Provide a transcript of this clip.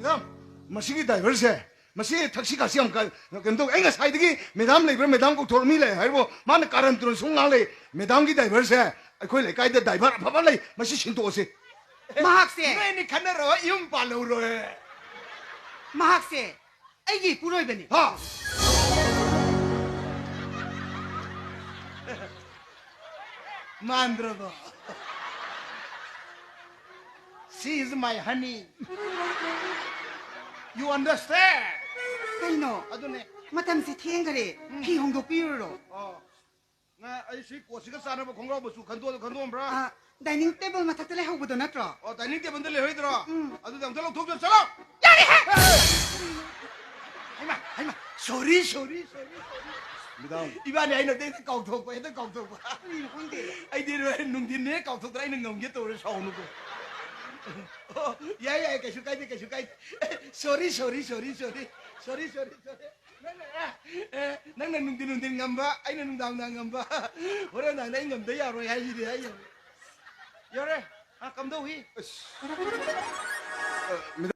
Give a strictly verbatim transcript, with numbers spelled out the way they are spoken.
Madam, ꯃꯁꯤꯒꯤ ꯗ꯭ꯔꯥꯏꯚꯔꯁꯦ, ꯃꯁꯤ ꯊꯛꯁꯤ ꯈꯥꯁꯤ ꯌꯥꯝ ꯀ-, ꯀꯩꯅꯣ ꯇꯧꯋꯤ꯫ ꯑꯩ ꯉꯁꯥꯏꯗꯒꯤ "ꯃꯦꯗꯥꯝ ꯂꯩꯕ꯭ꯔꯥ, ꯃꯦꯗꯥꯝ ꯀꯧꯊꯣꯔꯛꯃꯤ ꯂꯩ" ꯍꯥꯏꯔꯤꯕꯣ, ꯃꯥꯅ ꯀꯥꯔꯟ ꯇꯨꯔꯟ ꯁꯨꯝ ꯉꯥꯡ ꯂꯩ꯫ ꯃꯦꯗꯥꯝꯒꯤ ꯗ꯭ꯔꯥꯏꯚꯔꯁꯦ ꯑꯩꯈꯣꯏ ꯂꯩꯀꯥꯏꯗ ꯗ꯭ꯔꯥꯏꯚꯔ ꯑꯐꯕ ꯂꯩ, ꯃꯁꯤ ꯁꯤꯟꯗꯣꯛꯑꯁꯤ꯫ ꯃꯍꯥꯛꯁꯦ ꯅꯣꯏ ꯑꯅꯤ ꯈꯟꯅꯔꯣ, ꯌꯨꯝ ꯄꯥꯜꯍꯧꯔꯣꯏ꯫ ꯃꯍꯥꯛꯁꯦ ꯑꯩꯒꯤ ꯏꯄꯨꯔꯣꯏꯕꯅꯤ꯫ ꯍꯥ? ꯃꯥꯟꯗ꯭ꯔꯕꯣ? She is my honey. You understand? ꯀꯩꯅꯣ? ꯑꯗꯨꯅꯦ꯫ ꯃꯇꯝꯁꯤ ꯊꯦꯡꯈꯔꯦ꯫ ꯎꯝ꯫ ꯐꯤ ꯍꯣꯡꯗꯣꯛꯄꯤꯔꯨꯔꯣ꯫ ꯑꯣ꯫ ꯉꯥ, ꯑꯩ ꯁꯤ ꯀꯣꯠꯁꯤꯒ ꯆꯥꯟꯅꯕ ꯈꯣꯡꯒ꯭ꯔꯥꯎ ꯃꯆꯨ ꯈꯟꯗꯣꯛ-, ꯈꯟꯗꯣꯛꯑꯝꯕ꯭ꯔꯥ? ꯑ, dining table ꯃꯊꯛꯇ ꯂꯩꯍꯧꯕꯗꯣ ꯅꯠꯇ꯭ꯔꯣ? ꯑꯣ, dining tableꯗ ꯂꯩꯍꯧꯗ꯭ꯔꯣ? ꯎꯝ꯫ ꯑꯗꯨꯗꯤ ꯑꯝꯇ ꯂꯧꯊꯣꯛꯄꯤꯌꯨ, ꯆꯠꯂꯣ! ꯌꯥꯔꯦꯍꯦ! ꯍꯩꯃꯥ, ꯍꯩꯃꯥ, sorry, sorry, sorry, sorry꯫ Madam. ꯏꯕꯥꯅꯤ ꯍꯥꯏꯅꯕꯗ ꯍꯦꯛꯇ ꯀꯥꯎꯊꯣꯛꯄ, ꯍꯦꯛꯇ ꯀꯥꯎꯊꯣꯛꯄ꯫ ꯀꯔꯤꯅꯣ ꯈꯪꯗꯦ꯫ ꯑꯩꯗꯤ ꯅꯨꯡꯊꯤꯟꯅꯦ ꯀꯥꯎꯊꯣꯛꯇꯅ ꯑꯩꯅ ꯉꯝꯒꯦ ꯇꯧꯔꯦ, ꯁꯥꯎꯅꯨꯀꯣ꯫ ꯑꯣ, ꯌꯥꯏ, ꯌꯥꯏ, ꯀꯩꯁꯨ ꯀꯥꯏꯗꯦ, ꯀꯩꯁꯨ ꯀꯥꯏꯗꯦ꯫ Sorry, sorry, sorry, sorry꯫ Sorry, sorry, sorry꯫ ꯅꯪꯅ, ꯑꯦ, ꯑꯦ, ꯅꯪꯅ ꯅꯨꯡꯊꯤꯟ ꯅꯨꯡꯊꯤꯟ ꯉꯝꯕ, ꯑꯩꯅ ꯅꯨꯡꯗꯥꯡ ꯅꯨꯡꯗꯥꯡ ꯉꯝꯕ꯫ ꯍꯣꯔꯦꯟ ꯅꯨꯡꯗꯥꯡꯗ ꯑꯩ ꯉꯝꯗ ꯌꯥꯔꯣꯏ ꯍꯥꯏꯁꯤꯗꯤ ꯑꯩ ꯌꯧꯔꯦ꯫ ꯌꯧꯔꯦ꯫ ꯑ, ꯀꯝꯗꯧꯏ? ꯑꯁ꯫ ꯑ,